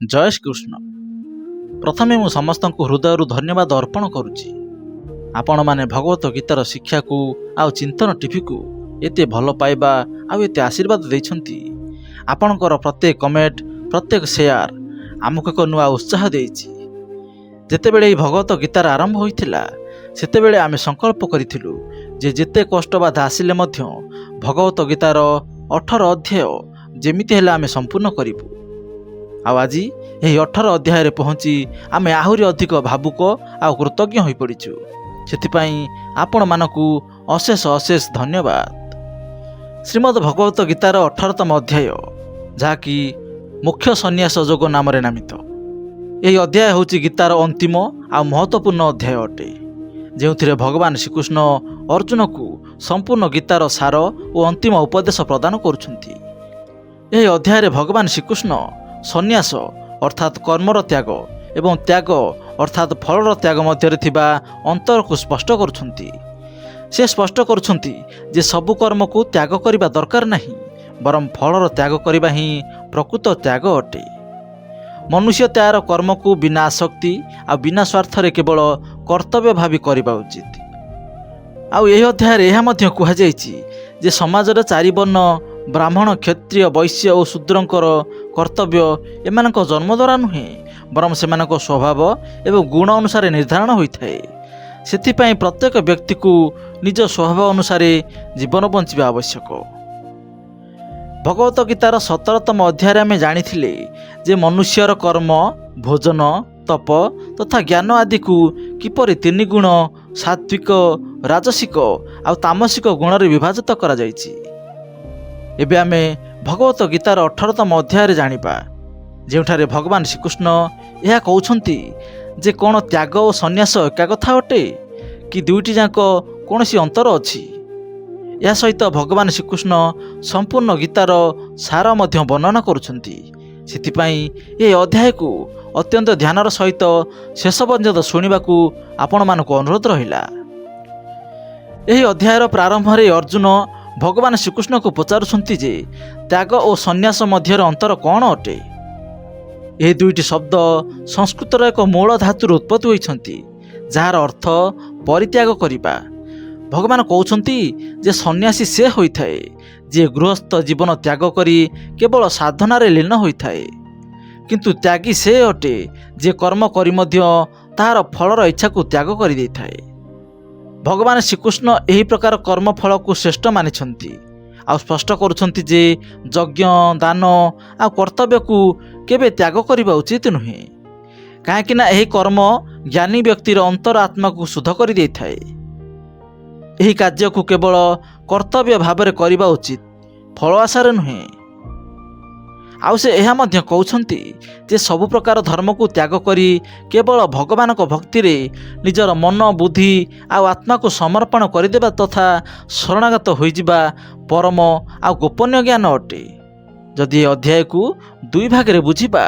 ଜୟ ଶ୍ରୀକୃଷ୍ଣ। ପ୍ରଥମେ ମୁଁ ସମସ୍ତଙ୍କୁ ହୃଦୟରୁ ଧନ୍ୟବାଦ ଅର୍ପଣ କରୁଛି। ଆପଣମାନେ ଭଗବତ ଗୀତାର ଶିକ୍ଷାକୁ ଆଉ ଚିନ୍ତନ ଟିଭିକୁ ଏତେ ଭଲ ପାଇବା ଆଉ ଏତେ ଆଶୀର୍ବାଦ ଦେଇଛନ୍ତି। ଆପଣଙ୍କର ପ୍ରତ୍ୟେକ କମେଣ୍ଟ, ପ୍ରତ୍ୟେକ ସେୟାର ଆମକୁ ଏକ ନୂଆ ଉତ୍ସାହ ଦେଇଛି। ଯେତେବେଳେ ଏହି ଭଗବତ ଗୀତାର ଆରମ୍ଭ ହୋଇଥିଲା, ସେତେବେଳେ ଆମେ ସଂକଳ୍ପ କରିଥିଲୁ ଯେ ଯେତେ କଷ୍ଟ ବାଧା ଆସିଲେ ମଧ୍ୟ ଭଗବତ ଗୀତାର 18 ଅଧ୍ୟାୟ ଯେମିତି ହେଲେ ଆମେ ସମ୍ପୂର୍ଣ୍ଣ କରିବୁ। ଆଉ ଆଜି ଏହି 18 ଅଧ୍ୟାୟରେ ପହଞ୍ଚି ଆମେ ଆହୁରି ଅଧିକ ଭାବୁକ ଆଉ କୃତଜ୍ଞ ହୋଇପଡ଼ିଛୁ। ସେଥିପାଇଁ ଆପଣମାନଙ୍କୁ ଅଶେଷ ଅଶେଷ ଧନ୍ୟବାଦ। ଶ୍ରୀମଦ୍ ଭଗବତ ଗୀତାର 18ତମ ଅଧ୍ୟାୟ, ଯାହାକି ମୋକ୍ଷ ସନ୍ନ୍ୟାସ ଯୋଗ ନାମରେ ନାମିତ, ଏହି ଅଧ୍ୟାୟ ହେଉଛି ଗୀତାର ଅନ୍ତିମ ଆଉ ମହତ୍ତ୍ୱପୂର୍ଣ୍ଣ ଅଧ୍ୟାୟ ଅଟେ, ଯେଉଁଥିରେ ଭଗବାନ ଶ୍ରୀକୃଷ୍ଣ ଅର୍ଜୁନକୁ ସମ୍ପୂର୍ଣ୍ଣ ଗୀତାର ସାର ଓ ଅନ୍ତିମ ଉପଦେଶ ପ୍ରଦାନ କରୁଛନ୍ତି। ଏହି ଅଧ୍ୟାୟରେ ଭଗବାନ ଶ୍ରୀକୃଷ୍ଣ ସନ୍ନ୍ୟାସ ଅର୍ଥାତ୍ କର୍ମର ତ୍ୟାଗ ଏବଂ ତ୍ୟାଗ ଅର୍ଥାତ୍ ଫଳର ତ୍ୟାଗ ମଧ୍ୟରେ ଥିବା ଅନ୍ତରକୁ ସ୍ପଷ୍ଟ କରୁଛନ୍ତି। ସେ ସ୍ପଷ୍ଟ କରୁଛନ୍ତି ଯେ ସବୁ କର୍ମକୁ ତ୍ୟାଗ କରିବା ଦରକାର ନାହିଁ, ବରଂ ଫଳର ତ୍ୟାଗ କରିବା ହିଁ ପ୍ରକୃତ ତ୍ୟାଗ ଅଟେ। ମନୁଷ୍ୟ ତାର କର୍ମକୁ ବିନା ଆସକ୍ତି ଆଉ ବିନା ସ୍ୱାର୍ଥରେ କେବଳ କର୍ତ୍ତବ୍ୟ ଭାବି କରିବା ଉଚିତ। ଆଉ ଏହି ଅଧ୍ୟାୟରେ ଏହା ମଧ୍ୟ କୁହାଯାଇଛି ଯେ ସମାଜର ଚାରି ବର୍ଣ୍ଣ, ବ୍ରାହ୍ମଣ, କ୍ଷତ୍ରିୟ, ବୈଶ୍ୟ ଓ ଶୂଦ୍ରଙ୍କର କର୍ତ୍ତବ୍ୟ ଏମାନଙ୍କ ଜନ୍ମ ଦ୍ୱାରା ନୁହେଁ, ବରଂ ସେମାନଙ୍କ ସ୍ୱଭାବ ଏବଂ ଗୁଣ ଅନୁସାରେ ନିର୍ଦ୍ଧାରଣ ହୋଇଥାଏ। ସେଥିପାଇଁ ପ୍ରତ୍ୟେକ ବ୍ୟକ୍ତିକୁ ନିଜ ସ୍ୱଭାବ ଅନୁସାରେ ଜୀବନ ବଞ୍ଚିବା ଆବଶ୍ୟକ। ଭଗବତ ଗୀତାର 17ତମ ଅଧ୍ୟାୟରେ ଆମେ ଜାଣିଥିଲେ ଯେ ମନୁଷ୍ୟର କର୍ମ, ଭୋଜନ, ତପ ତଥା ଜ୍ଞାନ ଆଦିକୁ କିପରି ତିନି ଗୁଣ, ସାତ୍ವಿକ, ରାଜସିକ ଆଉ ତାମସିକ ଗୁଣରେ ବିଭାଜିତ କରାଯାଇଛି। ଏବେ ଆମେ ଭଗବତ ଗୀତାର 18ତମ ଅଧ୍ୟାୟରେ ଜାଣିବା, ଯେଉଁଠାରେ ଭଗବାନ ଶ୍ରୀକୃଷ୍ଣ ଏହା କହୁଛନ୍ତି ଯେ କ'ଣ ତ୍ୟାଗ ଓ ସନ୍ନ୍ୟାସ ଏକା କଥା ଅଟେ କି ଦୁଇଟି ଯାକ କୌଣସି ଅନ୍ତର ଅଛି? ଏହା ସହିତ ଭଗବାନ ଶ୍ରୀକୃଷ୍ଣ ସମ୍ପୂର୍ଣ୍ଣ ଗୀତାର ସାର ମଧ୍ୟ ବର୍ଣ୍ଣନା କରୁଛନ୍ତି। ସେଥିପାଇଁ ଏହି ଅଧ୍ୟାୟକୁ ଅତ୍ୟନ୍ତ ଧ୍ୟାନର ସହିତ ଶେଷ ପର୍ଯ୍ୟନ୍ତ ଶୁଣିବାକୁ ଆପଣମାନଙ୍କୁ ଅନୁରୋଧ ରହିଲା। ଏହି ଅଧ୍ୟାୟର ପ୍ରାରମ୍ଭରେ ଅର୍ଜୁନ ଭଗବାନ ଶ୍ରୀକୃଷ୍ଣଙ୍କୁ ପଚାରୁଛନ୍ତି ଯେ ତ୍ୟାଗ ଓ ସନ୍ନ୍ୟାସ ମଧ୍ୟରେ ଅନ୍ତର କ'ଣ ଅଟେ? ଏହି ଦୁଇଟି ଶବ୍ଦ ସଂସ୍କୃତର ଏକ ମୂଳ ଧାତୁରୁ ଉତ୍ପତ୍ତି ହୋଇଛନ୍ତି, ଯାହାର ଅର୍ଥ ପରିତ୍ୟାଗ କରିବା। ଭଗବାନ କହୁଛନ୍ତି ଯେ ସନ୍ନ୍ୟାସୀ ସେ ହୋଇଥାଏ, ଯିଏ ଗୃହସ୍ଥ ଜୀବନ ତ୍ୟାଗ କରି କେବଳ ସାଧନାରେ ଲୀନ ହୋଇଥାଏ। କିନ୍ତୁ ତ୍ୟାଗୀ ସେ ଅଟେ, ଯିଏ କର୍ମ କରି ମଧ୍ୟ ତାହାର ଫଳର ଇଚ୍ଛାକୁ ତ୍ୟାଗ କରିଦେଇଥାଏ। ଭଗବାନ ଶ୍ରୀକୃଷ୍ଣ ଏହି ପ୍ରକାର କର୍ମଫଳକୁ ଶ୍ରେଷ୍ଠ ମାନିଛନ୍ତି ଆଉ ସ୍ପଷ୍ଟ କରୁଛନ୍ତି ଯେ ଯଜ୍ଞ, ଦାନ ଆଉ କର୍ତ୍ତବ୍ୟକୁ କେବେ ତ୍ୟାଗ କରିବା ଉଚିତ ନୁହେଁ, କାହିଁକିନା ଏହି କର୍ମ ଜ୍ଞାନୀ ବ୍ୟକ୍ତିର ଅନ୍ତର ଆତ୍ମାକୁ ଶୁଦ୍ଧ କରିଦେଇଥାଏ। ଏହି କାର୍ଯ୍ୟକୁ କେବଳ କର୍ତ୍ତବ୍ୟ ଭାବରେ କରିବା ଉଚିତ, ଫଳ ଆଶାରେ ନୁହେଁ। ଆଉ ସେ ଏହା ମଧ୍ୟ କହୁଛନ୍ତି ଯେ ସବୁ ପ୍ରକାର ଧର୍ମକୁ ତ୍ୟାଗ କରି କେବଳ ଭଗବାନଙ୍କ ଭକ୍ତିରେ ନିଜର ମନ, ବୁଦ୍ଧି ଆଉ ଆତ୍ମାକୁ ସମର୍ପଣ କରିଦେବା ତଥା ଶରଣାଗତ ହୋଇଯିବା ପରମ ଆଉ ଗୋପନୀୟ ଜ୍ଞାନ ଅଟେ। ଯଦି ଏ ଅଧ୍ୟାୟକୁ ଦୁଇ ଭାଗରେ ବୁଝିବା,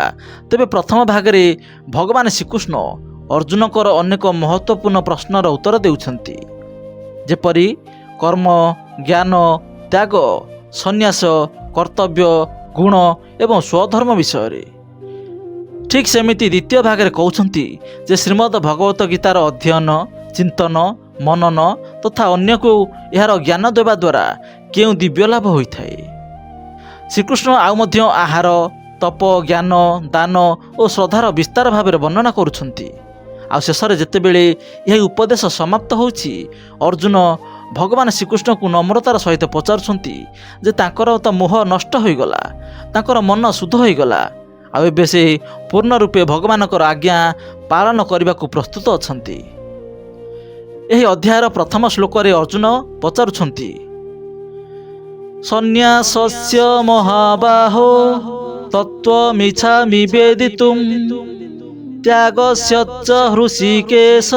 ତେବେ ପ୍ରଥମ ଭାଗରେ ଭଗବାନ ଶ୍ରୀକୃଷ୍ଣ ଅର୍ଜୁନଙ୍କର ଅନେକ ମହତ୍ତ୍ୱପୂର୍ଣ୍ଣ ପ୍ରଶ୍ନର ଉତ୍ତର ଦେଉଛନ୍ତି, ଯେପରି କର୍ମ, ଜ୍ଞାନ, ତ୍ୟାଗ, ସନ୍ନ୍ୟାସ, କର୍ତ୍ତବ୍ୟ, ଗୁଣ ଏବଂ ସ୍ୱଧର୍ମ ବିଷୟରେ। ଠିକ୍ ସେମିତି ଦ୍ୱିତୀୟ ଭାଗରେ କହୁଛନ୍ତି ଯେ ଶ୍ରୀମଦ୍ ଭଗବତ ଗୀତାର ଅଧ୍ୟୟନ, ଚିନ୍ତନ, ମନନ ତଥା ଅନ୍ୟକୁ ଏହାର ଜ୍ଞାନ ଦେବା ଦ୍ୱାରା କେଉଁ ଦିବ୍ୟ ଲାଭ ହୋଇଥାଏ। ଶ୍ରୀକୃଷ୍ଣ ଆଉ ମଧ୍ୟ ଆହାର, ତପ, ଜ୍ଞାନ, ଦାନ ଓ ଶ୍ରଦ୍ଧାର ବିସ୍ତାର ଭାବରେ ବର୍ଣ୍ଣନା କରୁଛନ୍ତି। ଆଉ ଶେଷରେ ଯେତେବେଳେ ଏହି ଉପଦେଶ ସମାପ୍ତ ହେଉଛି, ଅର୍ଜୁନ ଭଗବାନ ଶ୍ରୀକୃଷ୍ଣଙ୍କୁ ନମ୍ରତାର ସହିତ ପଚାରୁଛନ୍ତି ଯେ ତାଙ୍କର ତ ମୋହ ନଷ୍ଟ ହୋଇଗଲା, ତାଙ୍କର ମନ ଶୁଦ୍ଧ ହୋଇଗଲା, ଆଉ ଏବେ ସେ ପୂର୍ଣ୍ଣ ରୂପେ ଭଗବାନଙ୍କର ଆଜ୍ଞା ପାଳନ କରିବାକୁ ପ୍ରସ୍ତୁତ ଅଛନ୍ତି। ଏହି ଅଧ୍ୟାୟର ପ୍ରଥମ ଶ୍ଲୋକରେ ଅର୍ଜୁନ ପଚାରୁଛନ୍ତି, "ସନ୍ନ୍ୟାସସ୍ୟ ମହାବାହୋ ତତ୍ତ୍ୱମିଚ୍ଛାମି ବେଦିତୁମ୍ ତ୍ୟାଗସ୍ୟ ଚ ହୃଷୀକେଶ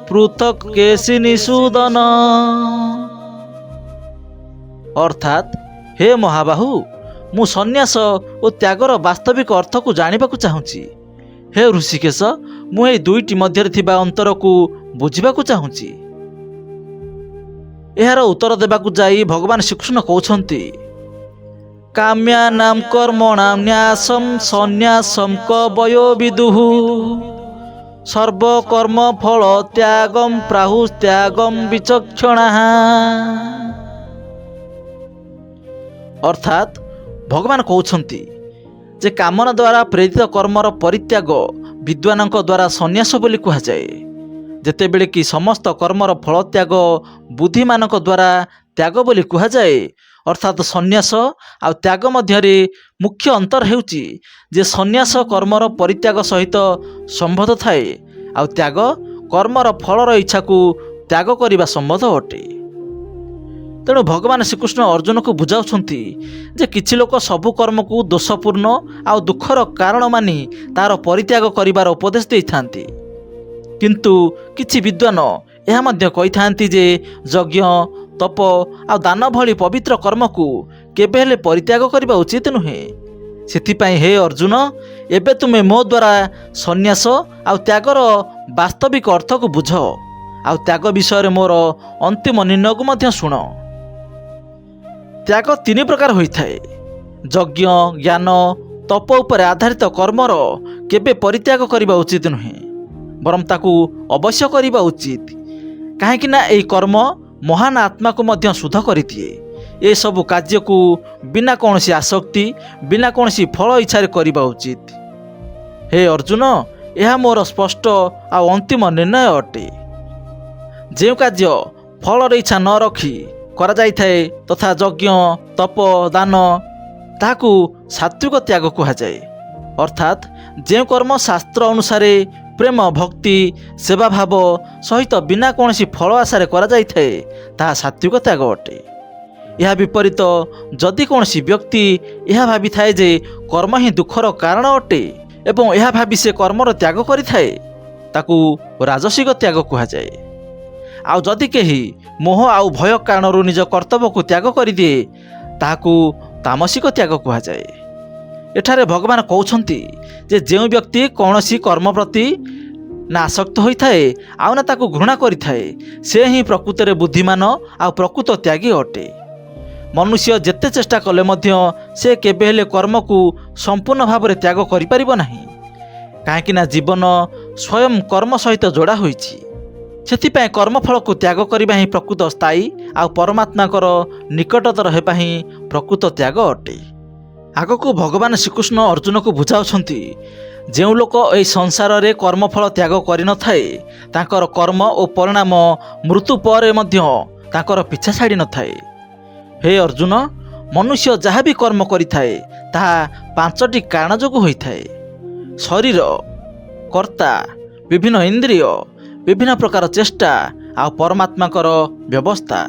ପୃଥକ୍ କେଶିନିଷୂଦନ।" ଅର୍ଥାତ୍, ହେ ମହାବାହୁ, ମୁଁ ସନ୍ନ୍ୟାସ ଓ ତ୍ୟାଗର ବାସ୍ତବିକ ଅର୍ଥକୁ ଜାଣିବାକୁ ଚାହୁଁଛି। ହେ ହୃଷିକେଶ, ମୁଁ ଏହି ଦୁଇଟି ମଧ୍ୟରେ ଥିବା ଅନ୍ତରକୁ ବୁଝିବାକୁ ଚାହୁଁଛି। ଏହାର ଉତ୍ତର ଦେବାକୁ ଯାଇ ଭଗବାନ ଶ୍ରୀକୃଷ୍ଣ କହୁଛନ୍ତି, କାମ୍ୟାନାମ କର୍ମଣାମ ନ୍ୟାସಂ ସନ୍ନ୍ୟାସಂ କବୟୋ ବିଦୁଃ ସର୍ବକର୍ମ ଫଳ ତ୍ୟାଗಂ ପ୍ରାହୁ ତ୍ୟାଗಂ ବିଚକ୍ଷଣାଃ। ଅର୍ଥାତ୍ ଭଗବାନ କହୁଛନ୍ତି ଯେ କାମନା ଦ୍ୱାରା ପ୍ରେରିତ କର୍ମର ପରିତ୍ୟାଗ ବିଦ୍ୱାନଙ୍କ ଦ୍ୱାରା ସନ୍ନ୍ୟାସ ବୋଲି କୁହାଯାଏ, ଯେତେବେଳେ କି ସମସ୍ତ କର୍ମର ଫଳତ୍ୟାଗ ବୁଦ୍ଧିମାନଙ୍କ ଦ୍ୱାରା ତ୍ୟାଗ ବୋଲି କୁହାଯାଏ। ଅର୍ଥାତ୍ ସନ୍ନ୍ୟାସ ଆଉ ତ୍ୟାଗ ମଧ୍ୟରେ ମୁଖ୍ୟ ଅନ୍ତର ହେଉଛି ଯେ ସନ୍ନ୍ୟାସ କର୍ମର ପରିତ୍ୟାଗ ସହିତ ସମ୍ବନ୍ଧ ଥାଏ, ଆଉ ତ୍ୟାଗ କର୍ମର ଫଳର ଇଚ୍ଛାକୁ ତ୍ୟାଗ କରିବା ସମ୍ବନ୍ଧ ଅଟେ। ତେଣୁ ଭଗବାନ ଶ୍ରୀକୃଷ୍ଣ ଅର୍ଜୁନକୁ ବୁଝାଉଛନ୍ତି ଯେ କିଛି ଲୋକ ସବୁ କର୍ମକୁ ଦୋଷପୂର୍ଣ୍ଣ ଆଉ ଦୁଃଖର କାରଣ ମାନି ତା'ର ପରିତ୍ୟାଗ କରିବାର ଉପଦେଶ ଦେଇଥାନ୍ତି, କିନ୍ତୁ କିଛି ବିଦ୍ୱାନ ଏହା ମଧ୍ୟ କହିଥାନ୍ତି ଯେ ଯଜ୍ଞ, ତପ ଆଉ ଦାନ ଭଳି ପବିତ୍ର କର୍ମକୁ କେବେ ହେଲେ ପରିତ୍ୟାଗ କରିବା ଉଚିତ ନୁହେଁ। ସେଥିପାଇଁ ହେ ଅର୍ଜୁନ, ଏବେ ତୁମେ ମୋ ଦ୍ୱାରା ସନ୍ନ୍ୟାସ ଆଉ ତ୍ୟାଗର ବାସ୍ତବିକ ଅର୍ଥକୁ ବୁଝ, ଆଉ ତ୍ୟାଗ ବିଷୟରେ ମୋର ଅନ୍ତିମ ନିର୍ଣ୍ଣୟକୁ ମଧ୍ୟ ଶୁଣ। ତ୍ୟାଗ ତିନି ପ୍ରକାର ହୋଇଥାଏ। ଯଜ୍ଞ, ଜ୍ଞାନ, ତପ ଉପରେ ଆଧାରିତ କର୍ମର କେବେ ପରିତ୍ୟାଗ କରିବା ଉଚିତ ନୁହେଁ, ବରଂ ତାକୁ ଅବଶ୍ୟ କରିବା ଉଚିତ, କାହିଁକି ନା ଏହି କର୍ମ ମହାନ ଆତ୍ମାକୁ ମଧ୍ୟ ଶୁଦ୍ଧ କରିଦିଏ। ଏସବୁ କାର୍ଯ୍ୟକୁ ବିନା କୌଣସି ଆସକ୍ତି, ବିନା କୌଣସି ଫଳ ଇଚ୍ଛାରେ କରିବା ଉଚିତ। ହେ ଅର୍ଜୁନ, ଏହା ମୋର ସ୍ପଷ୍ଟ ଆଉ ଅନ୍ତିମ ନିର୍ଣ୍ଣୟ ଅଟେ। ଯେଉଁ କାର୍ଯ୍ୟ ଫଳର ଇଚ୍ଛା ନ ରଖି କରାଯାଇଥାଏ, ତଥା ଯଜ୍ଞ, ତପ, ଦାନ, ତାହାକୁ ସାତ୍ତ୍ୱିକ ତ୍ୟାଗ କୁହାଯାଏ। ଅର୍ଥାତ୍ ଯେଉଁ କର୍ମ ଶାସ୍ତ୍ର ଅନୁସାରେ ପ୍ରେମ, ଭକ୍ତି, ସେବାଭାବ ସହିତ ବିନା କୌଣସି ଫଳ ଆଶାରେ କରାଯାଇଥାଏ, ତାହା ସାତ୍ତ୍ୱିକ ତ୍ୟାଗ ଅଟେ। ଏହା ବିପରୀତ ଯଦି କୌଣସି ବ୍ୟକ୍ତି ଏହା ଭାବିଥାଏ ଯେ କର୍ମ ହିଁ ଦୁଃଖର କାରଣ ଅଟେ ଏବଂ ଏହା ଭାବି ସେ କର୍ମର ତ୍ୟାଗ କରିଥାଏ, ତାକୁ ରାଜସିକ ତ୍ୟାଗ କୁହାଯାଏ। ଆଉ ଯଦି କେହି ମୋହ ଆଉ ଭୟ କାରଣରୁ ନିଜ କର୍ତ୍ତବ୍ୟକୁ ତ୍ୟାଗ କରିଦିଏ, ତାହାକୁ ତାମସିକ ତ୍ୟାଗ କୁହାଯାଏ। ଏଠାରେ ଭଗବାନ କହୁଛନ୍ତି ଯେ ଯେଉଁ ବ୍ୟକ୍ତି କୌଣସି କର୍ମ ପ୍ରତି ନା ଆସକ୍ତ ହୋଇଥାଏ ଆଉ ନା ତାକୁ ଘୃଣା କରିଥାଏ, ସେ ହିଁ ପ୍ରକୃତରେ ବୁଦ୍ଧିମାନ ଆଉ ପ୍ରକୃତ ତ୍ୟାଗୀ ଅଟେ। ମନୁଷ୍ୟ ଯେତେ ଚେଷ୍ଟା କଲେ ମଧ୍ୟ ସେ କେବେ ହେଲେ କର୍ମକୁ ସମ୍ପୂର୍ଣ୍ଣ ଭାବରେ ତ୍ୟାଗ କରିପାରିବ ନାହିଁ, କାହିଁକିନା ଜୀବନ ସ୍ୱୟଂ କର୍ମ ସହିତ ଯୋଡ଼ା ହୋଇଛି। ସେଥିପାଇଁ କର୍ମଫଳକୁ ତ୍ୟାଗ କରିବା ହିଁ ପ୍ରକୃତ ସ୍ଥାୟୀ ଆଉ ପରମାତ୍ମାଙ୍କର ନିକଟତର ହେବା ହିଁ ପ୍ରକୃତ ତ୍ୟାଗ ଅଟେ। ଆଗକୁ ଭଗବାନ ଶ୍ରୀକୃଷ୍ଣ ଅର୍ଜୁନକୁ ବୁଝାଉଛନ୍ତି, ଯେଉଁ ଲୋକ ଏହି ସଂସାରରେ କର୍ମଫଳ ତ୍ୟାଗ କରିନଥାଏ, ତାଙ୍କର କର୍ମ ଓ ପରିଣାମ ମୃତ୍ୟୁ ପରେ ମଧ୍ୟ ତାଙ୍କର ପିଛା ଛାଡ଼ି ନଥାଏ। ହେ ଅର୍ଜୁନ, ମନୁଷ୍ୟ ଯାହା ବି କର୍ମ କରିଥାଏ ତାହା 5ଟି କାରଣ ଯୋଗୁଁ ହୋଇଥାଏ। ଶରୀର, କର୍ତ୍ତା, ବିଭିନ୍ନ ଇନ୍ଦ୍ରିୟ, ବିଭିନ୍ନ ପ୍ରକାର ଚେଷ୍ଟା ଆଉ ପରମାତ୍ମାଙ୍କର ବ୍ୟବସ୍ଥା।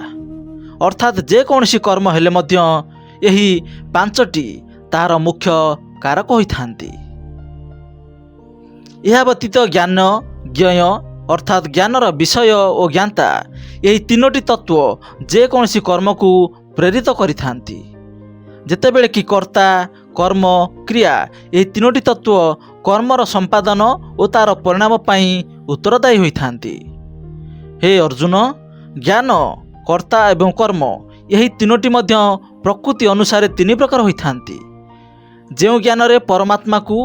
ଅର୍ଥାତ୍ ଯେକୌଣସି କର୍ମ ହେଲେ ମଧ୍ୟ ଏହି 5ଟି ତାହାର ମୁଖ୍ୟ କାରକ ହୋଇଥାନ୍ତି। ଏହା ବ୍ୟତୀତ ଜ୍ଞାନ, ଜ୍ଞେୟ ଅର୍ଥାତ୍ ଜ୍ଞାନର ବିଷୟ ଓ ଜ୍ଞାତା, ଏହି 3ଟି ତତ୍ତ୍ୱ ଯେକୌଣସି କର୍ମକୁ ପ୍ରେରିତ କରିଥାନ୍ତି। ଯେତେବେଳେ କି କର୍ତ୍ତା, କର୍ମ, କ୍ରିୟା ଏହି 3ଟି ତତ୍ତ୍ୱ କର୍ମର ସମ୍ପାଦନ ଓ ତା'ର ପରିଣାମ ପାଇଁ ଉତ୍ତରଦାୟୀ ହୋଇଥାନ୍ତି। ହେ ଅର୍ଜୁନ, ଜ୍ଞାନ, କର୍ତ୍ତା ଏବଂ କର୍ମ ଏହି 3ଟି ମଧ୍ୟ ପ୍ରକୃତି ଅନୁସାରେ 3 ପ୍ରକାର ହୋଇଥାନ୍ତି। ଯେଉଁ ଜ୍ଞାନରେ ପରମାତ୍ମାକୁ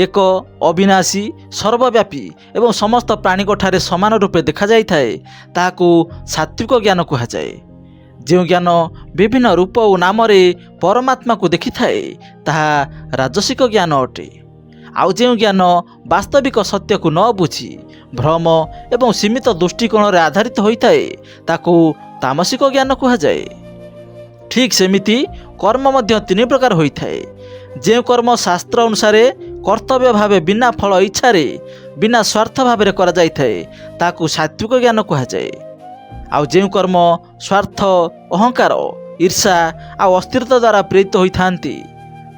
ଏକ, ଅବିନାଶୀ, ସର୍ବବ୍ୟାପୀ ଏବଂ ସମସ୍ତ ପ୍ରାଣୀଙ୍କଠାରେ ସମାନ ରୂପେ ଦେଖାଯାଇଥାଏ, ତାହାକୁ ସାତ୍ତ୍ୱିକ ଜ୍ଞାନ କୁହାଯାଏ। ଯେଉଁ ଜ୍ଞାନ ବିଭିନ୍ନ ରୂପ ଓ ନାମରେ ପରମାତ୍ମାକୁ ଦେଖିଥାଏ, ତାହା ରାଜସିକ ଜ୍ଞାନ ଅଟେ। ଆଉ ଯେଉଁ ଜ୍ଞାନ ବାସ୍ତବିକ ସତ୍ୟକୁ ନ ବୁଝି ଭ୍ରମ ଏବଂ ସୀମିତ ଦୃଷ୍ଟିକୋଣରେ ଆଧାରିତ ହୋଇଥାଏ, ତାକୁ ତାମସିକ ଜ୍ଞାନ କୁହାଯାଏ। ଠିକ୍ ସେମିତି କର୍ମ ମଧ୍ୟ 3 ପ୍ରକାର ହୋଇଥାଏ। ଯେଉଁ କର୍ମ ଶାସ୍ତ୍ର ଅନୁସାରେ କର୍ତ୍ତବ୍ୟ ଭାବେ ବିନା ଫଳ ଇଚ୍ଛାରେ, ବିନା ସ୍ୱାର୍ଥ ଭାବରେ କରାଯାଇଥାଏ, ତାକୁ ସାତ୍ତ୍ୱିକ ଜ୍ଞାନ କୁହାଯାଏ। ଆଉ ଯେଉଁ କର୍ମ ସ୍ୱାର୍ଥ, ଅହଙ୍କାର, ଈର୍ଷା ଆଉ ଅସ୍ଥିରତା ଦ୍ୱାରା ପ୍ରେରିତ ହୋଇଥାନ୍ତି,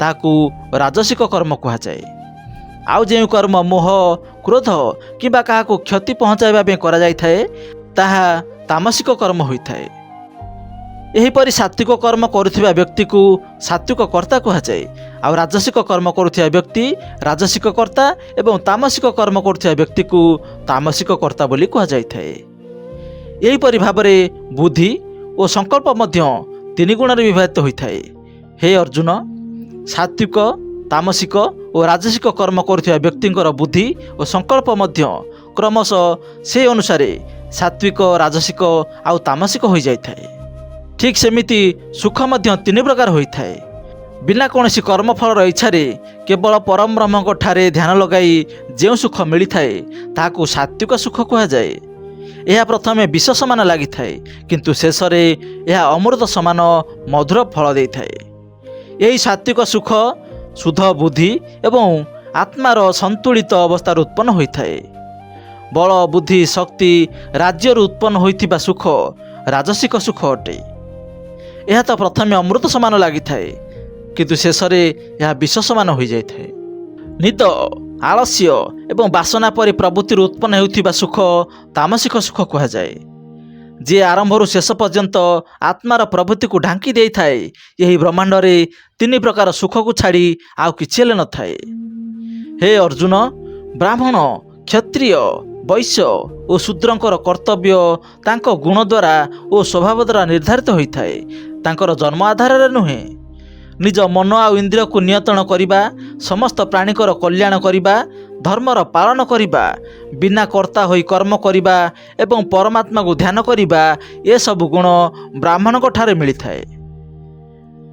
ତାହାକୁ ରାଜସିକ କର୍ମ କୁହାଯାଏ। ଆଉ ଯେଉଁ କର୍ମ ମୋହ, କ୍ରୋଧ କିମ୍ବା କାହାକୁ କ୍ଷତି ପହଞ୍ଚାଇବା ପାଇଁ କରାଯାଇଥାଏ, ତାହା ତାମସିକ କର୍ମ ହୋଇଥାଏ। ଏହିପରି ସାତ୍ତ୍ୱିକ କର୍ମ କରୁଥିବା ବ୍ୟକ୍ତିକୁ ସାତ୍ତ୍ୱିକ କର୍ତ୍ତା କୁହାଯାଏ, ଆଉ ରାଜସିକ କର୍ମ କରୁଥିବା ବ୍ୟକ୍ତି ରାଜସିକ କର୍ତ୍ତା ଏବଂ ତାମସିକ କର୍ମ କରୁଥିବା ବ୍ୟକ୍ତିକୁ ତାମସିକ କର୍ତ୍ତା ବୋଲି କୁହାଯାଇଥାଏ। ଏହିପରି ଭାବରେ ବୁଦ୍ଧି ଓ ସଂକଳ୍ପ ମଧ୍ୟ 3 ଗୁଣରେ ବିଭାଜିତ ହୋଇଥାଏ। ହେ ଅର୍ଜୁନ, ସାତ୍ୱିକ, ତାମସିକ ଓ ରାଜସିକ କର୍ମ କରୁଥିବା ବ୍ୟକ୍ତିଙ୍କର ବୁଦ୍ଧି ଓ ସଂକଳ୍ପ ମଧ୍ୟ କ୍ରମଶଃ ସେ ଅନୁସାରେ ସାତ୍ୱିକ, ରାଜସିକ ଆଉ ତାମସିକ ହୋଇଯାଇଥାଏ। ଠିକ୍ ସେମିତି ସୁଖ ମଧ୍ୟ ତିନି ପ୍ରକାର ହୋଇଥାଏ। ବିନା କୌଣସି କର୍ମଫଳର ଇଚ୍ଛାରେ କେବଳ ପରମ ବ୍ରହ୍ମଙ୍କ ଠାରେ ଧ୍ୟାନ ଲଗାଇ ଯେଉଁ ସୁଖ ମିଳିଥାଏ, ତାହାକୁ ସାତ୍ୱିକ ସୁଖ କୁହାଯାଏ। ଏହା ପ୍ରଥମେ ବିଷ ସମାନ ଲାଗିଥାଏ, କିନ୍ତୁ ଶେଷରେ ଏହା ଅମୃତ ସମାନ ମଧୁର ଫଳ ଦେଇଥାଏ। ଏହି ସାତ୍ୱିକ ସୁଖ ଶୁଦ୍ଧ ବୁଦ୍ଧି ଏବଂ ଆତ୍ମାର ସନ୍ତୁଳିତ ଅବସ୍ଥାରୁ ଉତ୍ପନ୍ନ ହୋଇଥାଏ। ବଳ, ବୁଦ୍ଧି, ଶକ୍ତି, ରାଜ୍ୟରୁ ଉତ୍ପନ୍ନ ହୋଇଥିବା ସୁଖ ରାଜସିକ ସୁଖ ଅଟେ। ଏହା ତ ପ୍ରଥମେ ଅମୃତ ସମାନ ଲାଗିଥାଏ, କିନ୍ତୁ ଶେଷରେ ଏହା ବିଷ ସମାନ ହୋଇଯାଇଥାଏ। ନିଦ, ଆଳସ୍ୟ ଏବଂ ବାସନା ପରି ପ୍ରବୃତ୍ତିରୁ ଉତ୍ପନ୍ନ ହେଉଥିବା ସୁଖ ତାମସିକ ସୁଖ କୁହାଯାଏ, ଯିଏ ଆରମ୍ଭରୁ ଶେଷ ପର୍ଯ୍ୟନ୍ତ ଆତ୍ମାର ପ୍ରବୃତ୍ତିକୁ ଢାଙ୍କି ଦେଇଥାଏ। ଏହି ବ୍ରହ୍ମାଣ୍ଡରେ ତିନି ପ୍ରକାର ସୁଖକୁ ଛାଡ଼ି ଆଉ କିଛି ହେଲେ ନଥାଏ। ହେ ଅର୍ଜୁନ, ବ୍ରାହ୍ମଣ, କ୍ଷତ୍ରିୟ, ବୈଶ୍ୟ ଓ ଶୂଦ୍ରଙ୍କର କର୍ତ୍ତବ୍ୟ ତାଙ୍କ ଗୁଣ ଦ୍ୱାରା ଓ ସ୍ୱଭାବ ଦ୍ୱାରା ନିର୍ଦ୍ଧାରିତ ହୋଇଥାଏ, ତାଙ୍କର ଜନ୍ମ ଆଧାରରେ ନୁହେଁ। ନିଜ ମନ ଆଉ ଇନ୍ଦ୍ରିୟକୁ ନିୟନ୍ତ୍ରଣ କରିବା, ସମସ୍ତ ପ୍ରାଣୀଙ୍କର କଲ୍ୟାଣ କରିବା, ଧର୍ମର ପାଳନ କରିବା, ବିନା କର୍ତ୍ତା ହୋଇ କର୍ମ କରିବା ଏବଂ ପରମାତ୍ମାକୁ ଧ୍ୟାନ କରିବା, ଏସବୁ ଗୁଣ ବ୍ରାହ୍ମଣଙ୍କ ଠାରେ ମିଳିଥାଏ।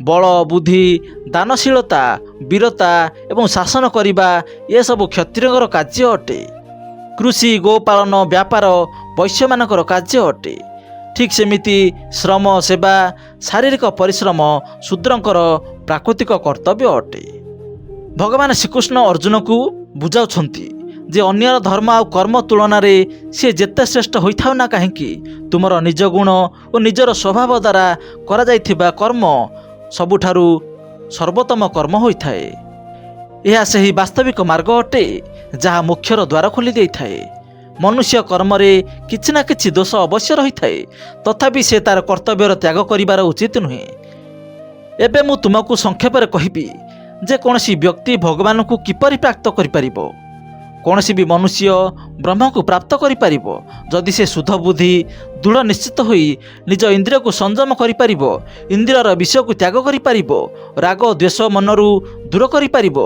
ବଳ, ବୁଦ୍ଧି, ଦାନଶୀଳତା, ବୀରତା ଏବଂ ଶାସନ କରିବା, ଏସବୁ କ୍ଷତ୍ରିୟଙ୍କର କାର୍ଯ୍ୟ ଅଟେ। କୃଷି, ଗୋପାଳନ, ବ୍ୟାପାର ବୈଶ୍ୟମାନଙ୍କର କାର୍ଯ୍ୟ ଅଟେ। ଠିକ୍ ସେମିତି ଶ୍ରମ, ସେବା, ଶାରୀରିକ ପରିଶ୍ରମ ଶୂଦ୍ରଙ୍କର ପ୍ରାକୃତିକ କର୍ତ୍ତବ୍ୟ ଅଟେ। ଭଗବାନ ଶ୍ରୀକୃଷ୍ଣ ଅର୍ଜୁନକୁ ବୁଝାଉଛନ୍ତି ଯେ ଅନ୍ୟର ଧର୍ମ ଆଉ କର୍ମ ତୁଳନାରେ ସିଏ ଯେତେ ଶ୍ରେଷ୍ଠ ହୋଇଥାଉ ନା କାହିଁକି, ତୁମର ନିଜ ଗୁଣ ଓ ନିଜର ସ୍ୱଭାବ ଦ୍ୱାରା କରାଯାଇଥିବା କର୍ମ ସବୁଠାରୁ ସର୍ବୋତ୍ତମ କର୍ମ ହୋଇଥାଏ। ଏହା ସେହି ବାସ୍ତବିକ ମାର୍ଗ ଅଟେ, ଯାହା ମୋକ୍ଷର ଦ୍ୱାର ଖୋଲି ଦେଇଥାଏ। ମନୁଷ୍ୟ କର୍ମରେ କିଛି ନା କିଛି ଦୋଷ ଅବଶ୍ୟ ରହିଥାଏ, ତଥାପି ସେ ତାର କର୍ତ୍ତବ୍ୟର ତ୍ୟାଗ କରିବାର ଉଚିତ ନୁହେଁ। ଏବେ ମୁଁ ତୁମକୁ ସଂକ୍ଷେପରେ କହିବି ଯେ କୌଣସି ବ୍ୟକ୍ତି ଭଗବାନଙ୍କୁ କିପରି ପ୍ରାପ୍ତ କରିପାରିବ। କୌଣସି ବି ମନୁଷ୍ୟ ବ୍ରହ୍ମକୁ ପ୍ରାପ୍ତ କରିପାରିବ, ଯଦି ସେ ଶୁଦ୍ଧ ବୁଦ୍ଧି, ଦୃଢ଼ ନିଶ୍ଚିତ ହୋଇ ନିଜ ଇନ୍ଦ୍ରିୟକୁ ସଂଯମ କରିପାରିବ, ଇନ୍ଦ୍ରିୟର ବିଷୟକୁ ତ୍ୟାଗ କରିପାରିବ, ରାଗ ଦ୍ୱେଷ ମନରୁ ଦୂର କରିପାରିବ,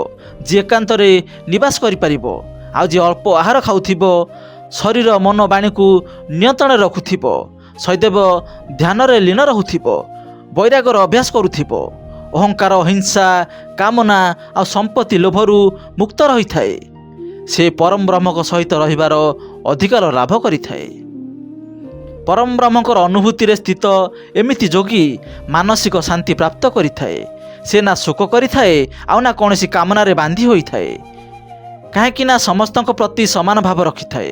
ଯିଏ ଏକାନ୍ତରେ ନିବାସ କରିପାରିବ, ଆଉ ଯିଏ ଅଳ୍ପ ଆହାର ଖାଉଥିବ, ଶରୀର, ମନ, ବାଣୀକୁ ନିୟନ୍ତ୍ରଣରେ ରଖୁଥିବ, ସଦୈବ ଧ୍ୟାନରେ ଲୀନ ରହୁଥିବ, ବୈରାଗର ଅଭ୍ୟାସ କରୁଥିବ, ଅହଙ୍କାର, ହିଂସା, କାମନା ଆଉ ସମ୍ପତ୍ତି ଲୋଭରୁ ମୁକ୍ତ ରହିଥାଏ, ସେ ପରମ ବ୍ରହ୍ମଙ୍କ ସହିତ ରହିବାର ଅଧିକାର ଲାଭ କରିଥାଏ। ପରମ ବ୍ରହ୍ମଙ୍କର ଅନୁଭୂତିରେ ସ୍ଥିତ ଏମିତି ଯୋଗୀ ମାନସିକ ଶାନ୍ତି ପ୍ରାପ୍ତ କରିଥାଏ। ସେ ନା ଶୋକ କରିଥାଏ ଆଉ ନା କୌଣସି କାମନାରେ ବାନ୍ଧି ହୋଇଥାଏ, କାହିଁକି ନା ସମସ୍ତଙ୍କ ପ୍ରତି ସମାନ ଭାବ ରଖିଥାଏ।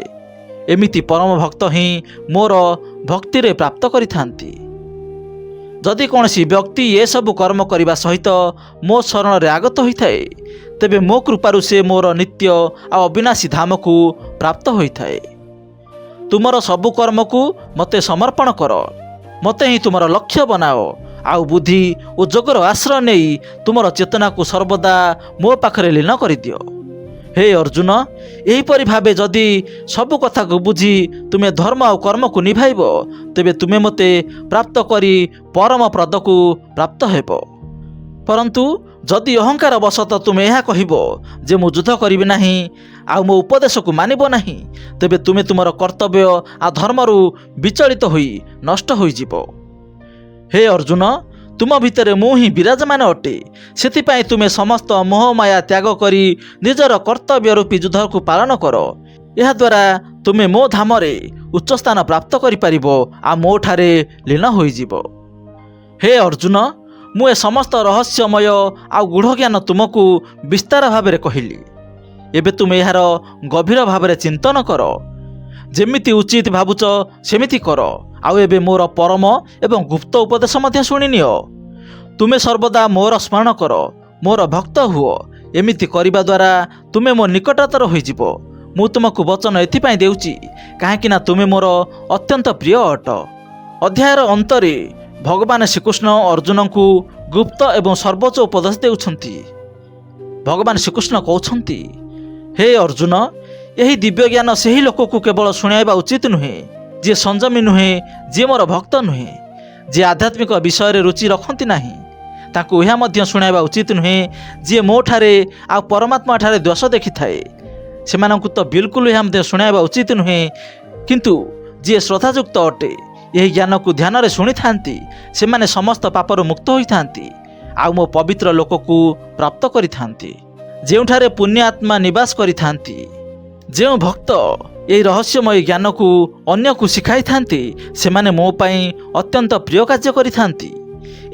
ଏମିତି ପରମ ଭକ୍ତ ହିଁ ମୋର ଭକ୍ତିରେ ପ୍ରାପ୍ତ କରିଥାନ୍ତି। ଯଦି କୌଣସି ବ୍ୟକ୍ତି ଏସବୁ କର୍ମ କରିବା ସହିତ ମୋ ଶରଣରେ ଆଗତ ହୋଇଥାଏ, ତେବେ ମୋ କୃପାରୁ ସେ ମୋର ନିତ୍ୟ ଆଉ ଅବିନାଶୀ ଧାମକୁ ପ୍ରାପ୍ତ ହୋଇଥାଏ। ତୁମର ସବୁ କର୍ମକୁ ମୋତେ ସମର୍ପଣ କର, ମୋତେ ହିଁ ତୁମର ଲକ୍ଷ୍ୟ ବନାଅ, ଆଉ ବୁଦ୍ଧି ଓ ଯୋଗର ଆଶ୍ରୟ ନେଇ ତୁମର ଚେତନାକୁ ସର୍ବଦା ମୋ ପାଖରେ ଲୀନ କରିଦିଅ। ହେ ଅର୍ଜୁନ, ଏହିପରି ଭାବେ ଯଦି ସବୁ କଥାକୁ ବୁଝି ତୁମେ ଧର୍ମ ଆଉ କର୍ମକୁ ନିଭାଇବ, ତେବେ ତୁମେ ମୋତେ ପ୍ରାପ୍ତ କରି ପରମ ପଦକୁ ପ୍ରାପ୍ତ ହେବ। ପରନ୍ତୁ ଯଦି ଅହଙ୍କାର ବଶତଃ ତୁମେ ଏହା କହିବ ଯେ ମୁଁ ଯୁଦ୍ଧ କରିବି ନାହିଁ ଆଉ ମୋ ଉପଦେଶକୁ ମାନିବ ନାହିଁ, ତେବେ ତୁମେ ତୁମର କର୍ତ୍ତବ୍ୟ ଆଉ ଧର୍ମରୁ ବିଚଳିତ ହୋଇ ନଷ୍ଟ ହୋଇଯିବ। ହେ ଅର୍ଜୁନ, ତୁମ ଭିତରେ ମୁଁ ହିଁ ବିରାଜମାନ ଅଟେ। ସେଥିପାଇଁ ତୁମେ ସମସ୍ତ ମୋହମାୟା ତ୍ୟାଗ କରି ନିଜର କର୍ତ୍ତବ୍ୟ ରୂପୀ ଯୁଦ୍ଧକୁ ପାଳନ କର। ଏହାଦ୍ୱାରା ତୁମେ ମୋ ଧାମରେ ଉଚ୍ଚ ସ୍ଥାନ ପ୍ରାପ୍ତ କରିପାରିବ ଆଉ ମୋ ଠାରେ ଲୀନ ହୋଇଯିବ। ହେ ଅର୍ଜୁନ, ମୁଁ ଏ ସମସ୍ତ ରହସ୍ୟମୟ ଆଉ ଗୂଢ଼ ଜ୍ଞାନ ତୁମକୁ ବିସ୍ତାର ଭାବରେ କହିଲି। ଏବେ ତୁମେ ଏହାର ଗଭୀର ଭାବରେ ଚିନ୍ତନ କର। ଯେମିତି ଉଚିତ ଭାବୁଛ, ସେମିତି କର। ଆଉ ଏବେ ମୋର ପରମ ଏବଂ ଗୁପ୍ତ ଉପଦେଶ ମଧ୍ୟ ଶୁଣିନିଅ। ତୁମେ ସର୍ବଦା ମୋର ସ୍ମରଣ କର, ମୋର ଭକ୍ତ ହୁଅ। ଏମିତି କରିବା ଦ୍ୱାରା ତୁମେ ମୋ ନିକଟତର ହୋଇଯିବ। ମୁଁ ତୁମକୁ ବଚନ ଏଥିପାଇଁ ଦେଉଛି, କାହିଁକି ନା ତୁମେ ମୋର ଅତ୍ୟନ୍ତ ପ୍ରିୟ ଅଟ। ଅଧ୍ୟାୟର ଅନ୍ତରେ ଭଗବାନ ଶ୍ରୀକୃଷ୍ଣ ଅର୍ଜୁନଙ୍କୁ ଗୁପ୍ତ ଏବଂ ସର୍ବୋଚ୍ଚ ଉପଦେଶ ଦେଉଛନ୍ତି। ଭଗବାନ ଶ୍ରୀକୃଷ୍ଣ କହୁଛନ୍ତି, ହେ ଅର୍ଜୁନ, ଏହି ଦିବ୍ୟ ଜ୍ଞାନ ସେହି ଲୋକକୁ କେବଳ ଶୁଣାଇବା ଉଚିତ ନୁହେଁ, ଯିଏ ସଂଯମୀ ନୁହେଁ, ଯିଏ ମୋର ଭକ୍ତ ନୁହେଁ, ଯିଏ ଆଧ୍ୟାତ୍ମିକ ବିଷୟରେ ରୁଚି ରଖନ୍ତି ନାହିଁ। ତାଙ୍କୁ ଏହା ମଧ୍ୟ ଶୁଣାଇବା ଉଚିତ ନୁହେଁ ଯିଏ ମୋ ଠାରେ ଆଉ ପରମାତ୍ମା ଠାରେ ଦୋଷ ଦେଖିଥାଏ। ସେମାନଙ୍କୁ ତ ବିଲକୁଲ ଏହା ମଧ୍ୟ ଶୁଣାଇବା ଉଚିତ ନୁହେଁ। କିନ୍ତୁ ଯିଏ ଶ୍ରଦ୍ଧାଯୁକ୍ତ ଅଟେ, ଏହି ଜ୍ଞାନକୁ ଧ୍ୟାନରେ ଶୁଣିଥାନ୍ତି, ସେମାନେ ସମସ୍ତ ପାପରୁ ମୁକ୍ତ ହୋଇଥାନ୍ତି ଆଉ ମୋ ପବିତ୍ର ଲୋକକୁ ପ୍ରାପ୍ତ କରିଥାନ୍ତି, ଯେଉଁଠାରେ ପୁଣ୍ୟ ଆତ୍ମା ନିବାସ କରିଥାନ୍ତି। ଯେଉଁ ଭକ୍ତ ଏହି ରହସ୍ୟମୟ ଜ୍ଞାନକୁ ଅନ୍ୟକୁ ଶିଖାଇଥାନ୍ତି, ସେମାନେ ମୋ ପାଇଁ ଅତ୍ୟନ୍ତ ପ୍ରିୟ କାର୍ଯ୍ୟ କରିଥାନ୍ତି।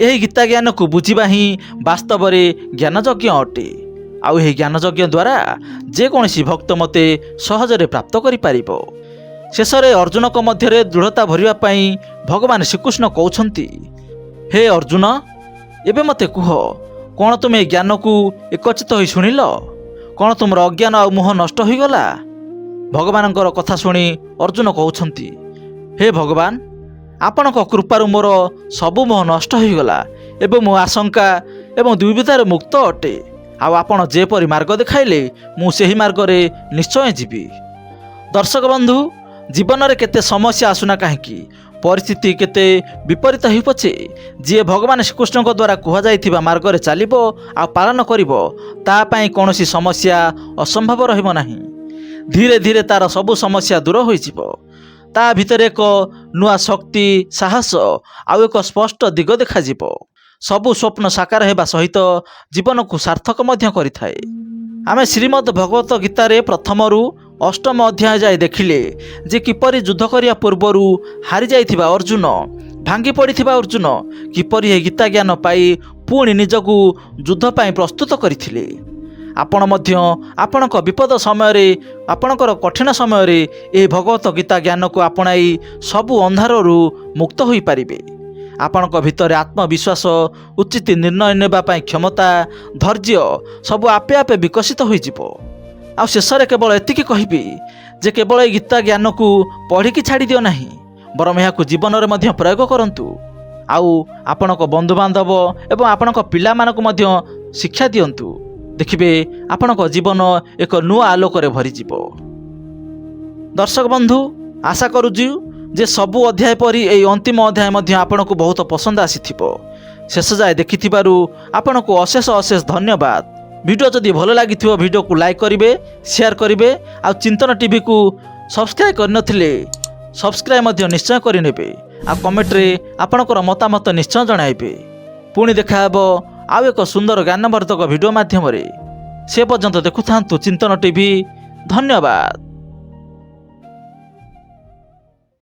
ଏହି ଗୀତା ଜ୍ଞାନକୁ ବୁଝିବା ହିଁ ବାସ୍ତବରେ ଜ୍ଞାନଯଜ୍ଞ ଅଟେ ଆଉ ଏହି ଜ୍ଞାନଯଜ୍ଞ ଦ୍ୱାରା ଯେକୌଣସି ଭକ୍ତ ମୋତେ ସହଜରେ ପ୍ରାପ୍ତ କରିପାରିବ। ଶେଷରେ ଅର୍ଜୁନଙ୍କ ମଧ୍ୟରେ ଦୃଢ଼ତା ଭରିବା ପାଇଁ ଭଗବାନ ଶ୍ରୀକୃଷ୍ଣ କହୁଛନ୍ତି, ହେ ଅର୍ଜୁନ, ଏବେ ମୋତେ କୁହ, କ'ଣ ତୁମେ ଏହି ଜ୍ଞାନକୁ ଏକଚିତ ହୋଇ ଶୁଣିଲ? କ'ଣ ତୁମର ଅଜ୍ଞାନ ଆଉ ମୋହ ନଷ୍ଟ ହୋଇଗଲା? ଭଗବାନଙ୍କର କଥା ଶୁଣି ଅର୍ଜୁନ କହୁଛନ୍ତି, ହେ ଭଗବାନ, ଆପଣଙ୍କ କୃପାରୁ ମୋର ସବୁ ମୋହ ନଷ୍ଟ ହୋଇଗଲା ଏବଂ ମୋ ଆଶଙ୍କା ଏବଂ ଦ୍ୱିବିଧାରେ ମୁକ୍ତ ଅଟେ। ଆଉ ଆପଣ ଯେପରି ମାର୍ଗ ଦେଖାଇଲେ, ମୁଁ ସେହି ମାର୍ଗରେ ନିଶ୍ଚୟ ଯିବି। ଦର୍ଶକ ବନ୍ଧୁ, ଜୀବନରେ କେତେ ସମସ୍ୟା ଆସୁନା କାହିଁକି, ପରିସ୍ଥିତି କେତେ ବିପରୀତ ହେଉ ପଛେ, ଯିଏ ଭଗବାନ ଶ୍ରୀକୃଷ୍ଣଙ୍କ ଦ୍ୱାରା କୁହାଯାଇଥିବା ମାର୍ଗରେ ଚାଲିବ ଆଉ ପାଳନ କରିବ, ତା ପାଇଁ କୌଣସି ସମସ୍ୟା ଅସମ୍ଭବ ରହିବ ନାହିଁ। ଧୀରେ ଧୀରେ ତାର ସବୁ ସମସ୍ୟା ଦୂର ହୋଇଯିବ। ତା ଭିତରେ ଏକ ନୂଆ ଶକ୍ତି, ସାହସ ଆଉ ଏକ ସ୍ପଷ୍ଟ ଦିଗ ଦେଖାଯିବ। ସବୁ ସ୍ୱପ୍ନ ସାକାର ହେବା ସହିତ ଜୀବନକୁ ସାର୍ଥକ ମଧ୍ୟ କରିଥାଏ। ଆମେ ଶ୍ରୀମଦ୍ ଭଗବତ ଗୀତାରେ ପ୍ରଥମରୁ ଅଷ୍ଟମ ଅଧ୍ୟାୟ ଯାଏ ଦେଖିଲେ ଯେ କିପରି ଯୁଦ୍ଧ କରିବା ପୂର୍ବରୁ ହାରିଯାଇଥିବା ଅର୍ଜୁନ, ଭାଙ୍ଗି ପଡ଼ିଥିବା ଅର୍ଜୁନ କିପରି ଏହି ଗୀତା ଜ୍ଞାନ ପାଇ ପୁଣି ନିଜକୁ ଯୁଦ୍ଧ ପାଇଁ ପ୍ରସ୍ତୁତ କରିଥିଲେ। ଆପଣ ମଧ୍ୟ ଆପଣଙ୍କ ବିପଦ ସମୟରେ, ଆପଣଙ୍କର କଠିନ ସମୟରେ ଏହି ଭଗବତ ଗୀତା ଜ୍ଞାନକୁ ଆପଣାଇ ସବୁ ଅନ୍ଧାରରୁ ମୁକ୍ତ ହୋଇପାରିବେ। ଆପଣଙ୍କ ଭିତରେ ଆତ୍ମବିଶ୍ୱାସ, ଉଚିତ ନିର୍ଣ୍ଣୟ ନେବା ପାଇଁ କ୍ଷମତା, ଧୈର୍ଯ୍ୟ ସବୁ ଆପେ ଆପେ ବିକଶିତ ହୋଇଯିବ। ଆଉ ଶେଷରେ କେବଳ ଏତିକି କହିବି ଯେ କେବଳ ଏହି ଗୀତା ଜ୍ଞାନକୁ ପଢ଼ିକି ଛାଡ଼ିଦିଅ ନାହିଁ, ବରଂ ଏହାକୁ ଜୀବନରେ ମଧ୍ୟ ପ୍ରୟୋଗ କରନ୍ତୁ ଆଉ ଆପଣଙ୍କ ବନ୍ଧୁବାନ୍ଧବ ଏବଂ ଆପଣଙ୍କ ପିଲାମାନଙ୍କୁ ମଧ୍ୟ ଶିକ୍ଷା ଦିଅନ୍ତୁ। ଦେଖିବେ, ଆପଣଙ୍କ ଜୀବନ ଏକ ନୂଆ ଆଲୋକରେ ଭରିଯିବ। ଦର୍ଶକ ବନ୍ଧୁ, ଆଶା କରୁଛୁ ଯେ ସବୁ ଅଧ୍ୟାୟ ପରି ଏହି ଅନ୍ତିମ ଅଧ୍ୟାୟ ମଧ୍ୟ ଆପଣଙ୍କୁ ବହୁତ ପସନ୍ଦ ଆସିଥିବ। ଶେଷ ଯାଏ ଦେଖିଥିବାରୁ ଆପଣଙ୍କୁ ଅଶେଷ ଅଶେଷ ଧନ୍ୟବାଦ। ଭିଡ଼ିଓ ଯଦି ଭଲ ଲାଗିଥିବ, ଭିଡ଼ିଓକୁ ଲାଇକ୍ କରିବେ, ସେୟାର କରିବେ ଆଉ ଚିନ୍ତନ ଟିଭିକୁ ସବସ୍କ୍ରାଇବ୍ କରିନଥିଲେ ସବସ୍କ୍ରାଇବ୍ ମଧ୍ୟ ନିଶ୍ଚୟ କରିନେବେ ଆଉ କମେଣ୍ଟରେ ଆପଣଙ୍କର ମତାମତ ନିଶ୍ଚୟ ଜଣାଇବେ। ପୁଣି ଦେଖାହେବ ଆଉ ଏକ ସୁନ୍ଦର ଜ୍ଞାନବର୍ଦ୍ଧକ ଭିଡ଼ିଓ ମାଧ୍ୟମରେ। ସେ ପର୍ଯ୍ୟନ୍ତ ଦେଖୁଥାନ୍ତୁ ଚିନ୍ତନ ଟିଭି। ଧନ୍ୟବାଦ।